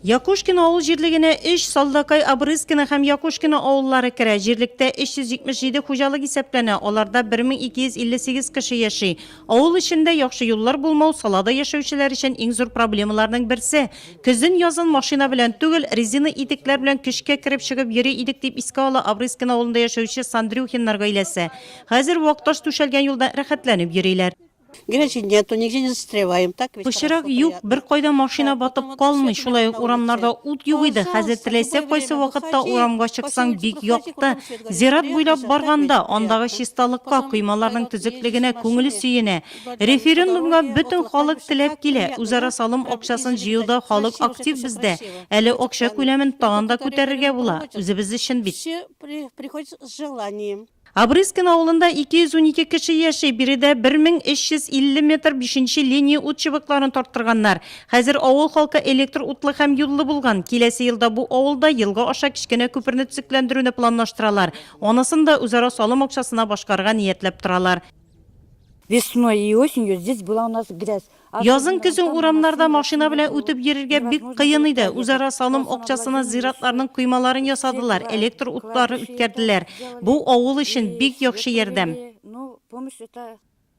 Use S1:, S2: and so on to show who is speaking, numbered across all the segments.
S1: Якушкино авыл җирлегенә өч, Салдакай, Абрыскино һәм Якушкино авыллары керә. Җирлектә 377 хуҗалык исәпләнә, аларда 1258 кеше яши. Авыл эчендә яхшы юллар булмау, салада яшәүчеләр өчен иң зур проблемаларның берсе. Көзен-язын машина белән түгел, резина итекләр белән көчкә кереп-чыгып йөри идек, дип искә ала Абрыскино авылында яшәүче Сандрюхиннар гаиләсе. Хәзер вак таш түшәлгән юлда рәхәтләнеп йөриләр.
S2: Грязи нету, нигде не застреваем. Так ведь
S1: Пычрак
S2: хорошо,
S1: юк,
S2: приятно.
S1: беркайда машина
S2: Так,
S1: батып
S2: потом вот
S1: калмый,
S2: света
S1: шулай
S2: нет
S1: ук
S2: на
S1: урамнарда
S2: улице.
S1: ут юк иде, хәзер
S2: Пожалуйста,
S1: теләсә
S2: любое
S1: кайсы
S2: время
S1: вакытта
S2: выходи,
S1: урамга
S2: по
S1: чыксаң
S2: всей улице
S1: бик
S2: проходи,
S1: якты.
S2: кругом свет горит.
S1: Зират
S2: Приятно
S1: буйлап
S2: же, так ведь
S1: барганда, андагы
S2: приятно.
S1: чисталыкка,
S2: Потом,
S1: коймаларның
S2: когда вот ездишь
S1: төзеклегенә
S2: в
S1: күңел
S2: машине,
S1: сөенә.
S2: и по по
S1: Референдумга
S2: дороге
S1: бөтен
S2: около
S1: халык
S2: кладбища,
S1: теләп
S2: так
S1: килә,
S2: приятно,
S1: үзара
S2: да?
S1: салым
S2: Прям
S1: акчасын
S2: издали
S1: җыюда
S2: даже
S1: халык
S2: красиво же,
S1: актив
S2: это все
S1: бездә.
S2: красиво.
S1: Әле
S2: Это
S1: акча
S2: правильно.
S1: күләмен
S2: И те,
S1: тагын да
S2: которые
S1: күтәрергә
S2: референдум
S1: була,
S2: проводят,
S1: үзебез өчен бит.
S2: все при- приходят с желанием.
S1: Обрызкино авылында 212 кеше яши, биредә 1350 метр бишенче линия ут чыбыкларын тарттырганнар. Хәзер авыл халкы электр утлы һәм юллы булган. Киләсе елда бу авылда елга аша кечкенә күперне төзекләндерүне планлаштыралар. Анысын да үзара салым акчасына башкарырга ниятләп торалар.
S3: Весной и осенью здесь была у нас грязь.
S1: Язын-көзен урамнарда машина белән үтеп йөрергә бик кыен иде. Үзара салым акчасына зиратларның коймаларын ясадылар, электр утлары үткәрделәр. Бу авыл өчен бик яхшы ярдәм.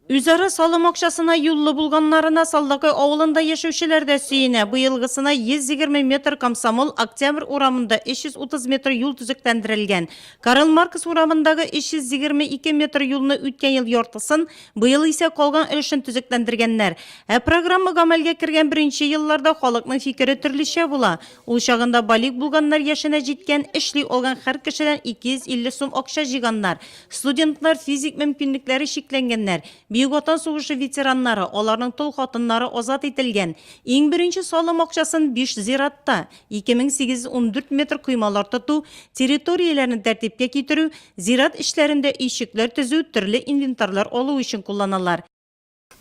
S1: Үзара салым акчасына юллы булганнарына Салдакай авылында яшәүчеләр дә сөенә. Быелгысына 120 метр Комсомол, Октябрь урамында 330 метр юл төзекләндерелгән. Карл Маркс урамындагы 322 метр юлны үткән ел яртысын, Быел исә калган өлешен төзекләндергәннәр. Ә программа гамәлгә кергән беренче елларда халыкның фикере төрлечә була. Ул чагында балигъ булганнар яшенә җиткән, эшли алган һәр кешедән 250 сум акча җыйганнар. Студентлар, физик мөмкинлекләре чикләнгәннәр, Бөек Ватан сугышы ветераннары, аларның тол хатыннары азат ителгән. Иң беренче салым акчасын биш зиратта, 2814 метр коймалар тоту, территорияләрне тәртипкә китерү, зират эчләрендә өйчекләр төзү, төрле инвентарьлар алу өчен кулланалар.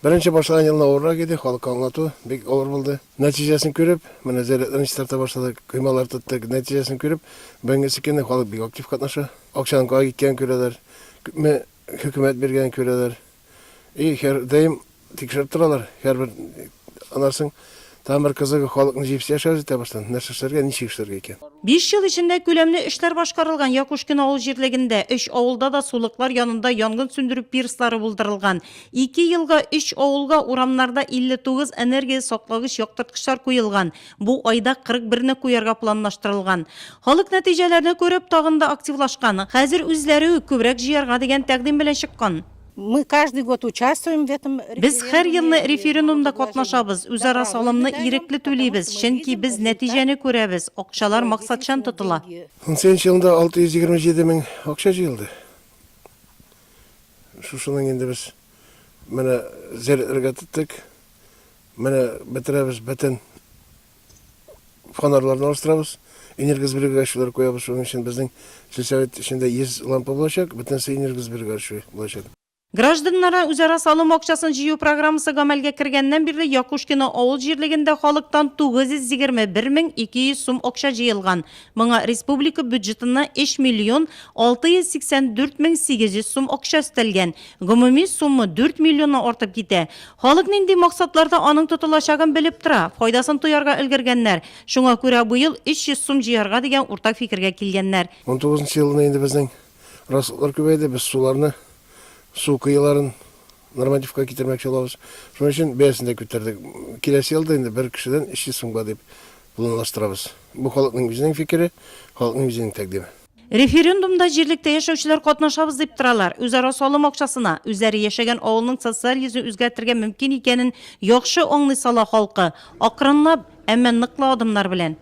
S4: Беренче башлаган елны авыррак иде, халыкка аңлату бик авыр булды. Нәтиҗәсен күреп, менә зиратларны чистарта башладык, коймалар тоттык. Нәтиҗәсен күреп, бүгенгесе көнне халык бик актив катнаша. Акчаның кая киткәнен күрәләр, күпме хөкүмәт биргәнен күрәләр. И һәрдаим тикшереп торалар, һәрбер аннан соң тагын бер кызыгы халыкны җыеп яшәбез итә башлады. Нәрсә эшләргә, ничек эшләргә икән?
S1: Биш ел эчендә күләмле эшләр башкарылган Якушкино авыл җирлегендә. Өч авылда да сулыклар янында янгын сүндерү пирслары булдырылган. Ике елга өч авылга урамнарда 59 энергия саклагыч яктырткычлар куелган. Бу айда 41 не куярга планлаштырылган. Халык нәтиҗәләрне күреп, тагын да активлашкан. Хәзер үзләре үк күбрәк җыярга дигән тәкъдим белән чыккан.
S2: Мы каждый год участвуем в этом
S1: Без һәр елны
S2: референдуме
S1: референдумда катнашабыз, үзара салымны ирекле түлибез, чөнки без нәтиҗәне күрәбез, акчалар максатчан тотыла.
S4: Унсигезенче елында 627 мең акча җыелды. Шушының инде без менә зәретләргә тоттык. Менә бетерәбез бөтен фонарьларны алыштырабыз, энергосберегающийлар куябыз. Шуның өчен безнең сельсовет эчендә 100 лампа булачак, бөтенесе энергосберегающий булачак.
S1: Гражданнардан үзара салым акчасын җыю программасы гамәлгә кергәннән бирле Якушкино авыл җирлегендә халыктан 921 мең 200 сум акча җыелган. Моңа республика бюджетына 3 миллион 684 мең 800 сум акча өстәлгән. Гомуми сумма 4 миллионнан артып китә. Халык нинди максатларда аның тотылачагын белеп тора, файдасын тоярга өлгергәннәр. Шуңа күрә быел 300 сум җыярга дигән уртак фикергә килгәннәр.
S4: Унтугызынчы елны инде безнең расходлар күбәйде, без суларны, су коеларын нормативка китермәкче булабыз. Шуның өчен бәясен дә күтәрдек. Киләсе елда инде бер кешедән 300 сумга дип планлаштырабыз. Бу халыкның үзенең фикере, халыкның үзенең тәкъдиме.
S1: Референдумда җирлектә яшәүчеләр катнашабыз дип торалар. Үзара салым акчасына, үзләре яшәгән авылның социаль йөзен үзгәртергә мөмкин икәнен яхшы аңлый сала халкы. Акрынлап, әмма ныклы адымнар белән.